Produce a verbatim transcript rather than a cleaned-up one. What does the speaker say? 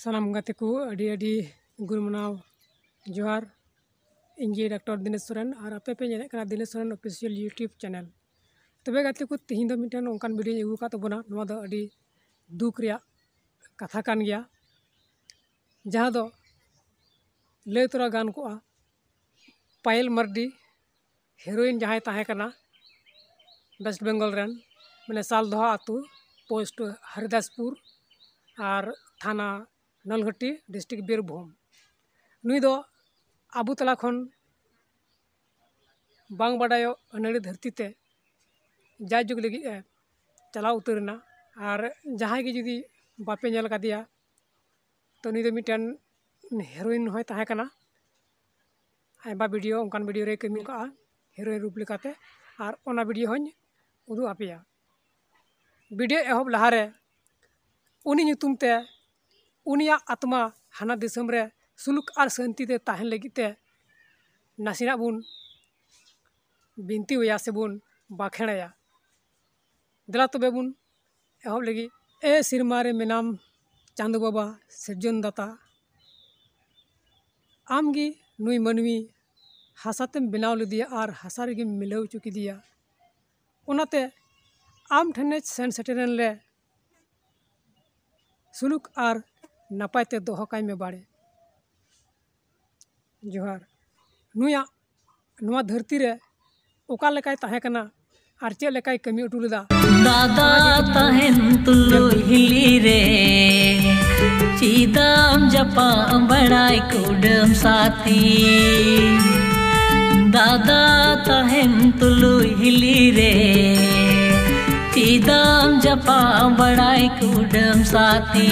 ᱥᱟᱱᱟᱢ ᱜᱟᱛᱮ ᱠᱚ ᱟᱹᱰᱤ ᱟᱹᱰᱤ ᱜᱩᱱᱢᱟᱱᱟᱣ ᱡᱚᱦᱟᱨ᱾ ᱤᱧ ᱜᱮ ᱰᱟᱠᱛᱟᱨ ᱫᱤᱱᱮᱥ ᱥᱚᱨᱮᱱ ᱟᱨ ᱟᱯᱮ ᱯᱮ ᱧᱮᱞᱮᱫ ᱠᱟᱱᱟ Dinesh Soren official YouTube channel. ᱛᱚᱵᱮ ᱜᱟᱛᱮ ᱠᱚ, ᱛᱤᱦᱤᱧ ᱫᱚ ᱢᱤᱫᱴᱮᱱ ᱚᱱᱠᱟᱱ ᱵᱷᱤᱰᱤᱭᱳᱧ ᱟᱹᱜᱩ ᱟᱠᱟᱫ ᱛᱟᱵᱚᱱᱟ᱾ ᱱᱚᱣᱟ ᱫᱚ ᱟᱹᱰᱤ ᱫᱩᱠ ᱨᱮᱭᱟᱜ ᱠᱟᱛᱷᱟ ᱠᱟᱱ ᱜᱮᱭᱟ, ᱡᱟᱦᱟᱸ ᱫᱚ ᱞᱟᱹᱭ ᱛᱚᱨᱟ ᱜᱟᱱ ᱠᱚᱜᱼᱟ, ᱯᱟᱭᱮᱞ ᱢᱟᱨᱰᱤ ᱦᱤᱨᱳᱭᱤᱱ ᱡᱟᱦᱟᱸᱭ ᱛᱟᱦᱮᱸ ᱠᱟᱱᱟ ᱳᱭᱮᱥᱴ ᱵᱮᱝᱜᱚᱞ ᱨᱮᱱ, ᱢᱟᱱᱮ ᱥᱟᱞᱫᱚᱦᱟ ᱟᱹᱛᱩ, ᱯᱳᱥᱴ ᱦᱚᱨᱤᱫᱟᱥᱯᱩᱨ ᱟᱨ ᱛᱷᱟᱱᱟ ᱱᱚᱞᱜᱷᱟᱴᱤ, ᱰᱤᱥᱴᱨᱤᱠᱴ ᱵᱤᱨᱵᱷᱩᱢ᱾ ᱱᱩᱭ ᱫᱚ ᱟᱵᱚ ᱛᱟᱞᱟ ᱠᱷᱚᱱ ᱵᱟᱝ ᱵᱟᱰᱟᱭᱚᱜ ᱟᱹᱱᱟᱹᱲᱤ ᱫᱷᱟᱹᱨᱛᱤ ᱛᱮ ᱡᱟᱭᱡᱩᱜᱽ ᱞᱟᱹᱜᱤᱫ ᱮ ᱪᱟᱞᱟᱣ ᱩᱛᱟᱹᱨ ᱮᱱᱟ᱾ ᱟᱨ ᱡᱟᱦᱟᱸᱭ ᱜᱮ ᱡᱩᱫᱤ ᱵᱟᱯᱮ ᱧᱮᱞ ᱟᱠᱟᱫᱮᱭᱟ, ᱛᱚ ᱱᱩᱭ ᱫᱚ ᱢᱤᱫᱴᱮᱱ ᱦᱤᱨᱳᱭᱤᱱ ᱦᱚᱸᱭ ᱛᱟᱦᱮᱸ ᱠᱟᱱᱟ᱾ ᱟᱭᱢᱟ ᱵᱷᱤᱰᱤᱭᱳ, ᱚᱱᱠᱟᱱ ᱵᱷᱤᱰᱤᱭᱳ ᱨᱮᱭ ᱠᱟᱹᱢᱤ ᱠᱟᱜᱼᱟ ᱦᱤᱨᱳᱭᱤᱱ ᱨᱩᱯ ᱞᱮᱠᱟᱛᱮ, ᱟᱨ ᱚᱱᱟ ᱵᱷᱤᱰᱤᱭᱳ ᱦᱚᱸᱧ ᱩᱫᱩᱜ ᱟᱯᱮᱭᱟ᱾ ᱵᱷᱤᱰᱤᱭᱳ ᱮᱦᱚᱵ ᱞᱟᱦᱟᱨᱮ ᱩᱱᱤ ᱧᱩᱛᱩᱢ ᱛᱮ ᱩᱱᱤᱭᱟᱜ ᱟᱛᱢᱟ ᱦᱟᱱᱟ ᱫᱤᱥᱚᱢ ᱨᱮ ᱥᱩᱞᱩᱠ ᱟᱨ ᱥᱟᱹᱱᱛᱤ ᱛᱮ ᱛᱟᱦᱮᱱ ᱞᱟᱹᱜᱤᱫ ᱛᱮ ᱱᱟᱥᱮᱱᱟᱜ ᱵᱚᱱ ᱵᱤᱱᱛᱤ ᱟᱭᱟ ᱥᱮᱵᱚᱱ ᱵᱟᱠᱷᱮᱲ ᱟᱭᱟ᱾ ᱫᱮᱞᱟ ᱛᱚᱵᱮ ᱵᱚᱱ ᱮᱦᱚᱵ ᱞᱟᱹᱜᱤᱫ᱾ ᱮ ᱥᱮᱨᱢᱟ ᱨᱮ ᱢᱮᱱᱟᱢ ᱪᱟᱸᱫᱚ ᱵᱟᱵᱟ ᱥᱤᱨᱡᱚᱱ ᱫᱟᱛᱟ, ᱟᱢ ᱜᱮ ᱱᱩᱭ ᱢᱟᱹᱱᱢᱤ ᱦᱟᱥᱟ ᱛᱮᱢ ᱵᱮᱱᱟᱣ ᱞᱮᱫᱮᱭᱟ ᱟᱨ ᱦᱟᱥᱟ ᱨᱮᱜᱮᱢ ᱢᱤᱞᱟᱹᱣ ᱦᱚᱪᱚ ᱠᱮᱫᱮᱭᱟ᱾ ᱚᱱᱟᱛᱮ ᱟᱢ ᱴᱷᱮᱱᱮ ᱥᱮᱱ ᱥᱮᱴᱮᱨᱮᱱ ᱨᱮ ᱥᱩᱞᱩᱠ ᱟᱨ ᱱᱟᱯᱟᱭ ᱛᱮ ᱫᱚᱦᱚ ᱠᱟᱭ ᱢᱮ ᱵᱟᱲᱮ᱾ ᱡᱚᱦᱟᱨ᱾ ᱱᱩᱭᱟᱜ ᱱᱚᱣᱟ ᱫᱷᱟᱹᱨᱛᱤ ᱨᱮ ᱚᱠᱟ ᱞᱮᱠᱟᱭ ᱛᱟᱦᱮᱸ ᱠᱟᱱᱟ ᱟᱨ ᱪᱮᱫ ᱞᱮᱠᱟᱭ ᱠᱟᱹᱢᱤ ᱦᱚᱴᱚ ᱞᱮᱫᱟ᱾ ᱫᱟᱫᱟ ᱛᱟᱦᱮᱱ ᱛᱩᱞᱩᱡ ᱦᱤᱞᱤ ᱨᱮ ᱪᱮᱫᱟᱢ ᱡᱟᱯᱟᱜ ᱵᱟᱲᱟᱭ ᱠᱩᱰᱟᱹᱢ ᱥᱟᱛᱷᱤ? ᱫᱟᱫᱟ ᱛᱟᱦᱮᱱ ᱛᱩᱞᱩᱡ ᱦᱤᱞᱤ ᱨᱮ ᱪᱮᱫᱟᱢ ᱡᱟᱯᱟᱜ ᱵᱟᱲᱟᱭ ᱠᱩᱰᱟᱹᱢ ᱥᱟᱛᱷᱤ?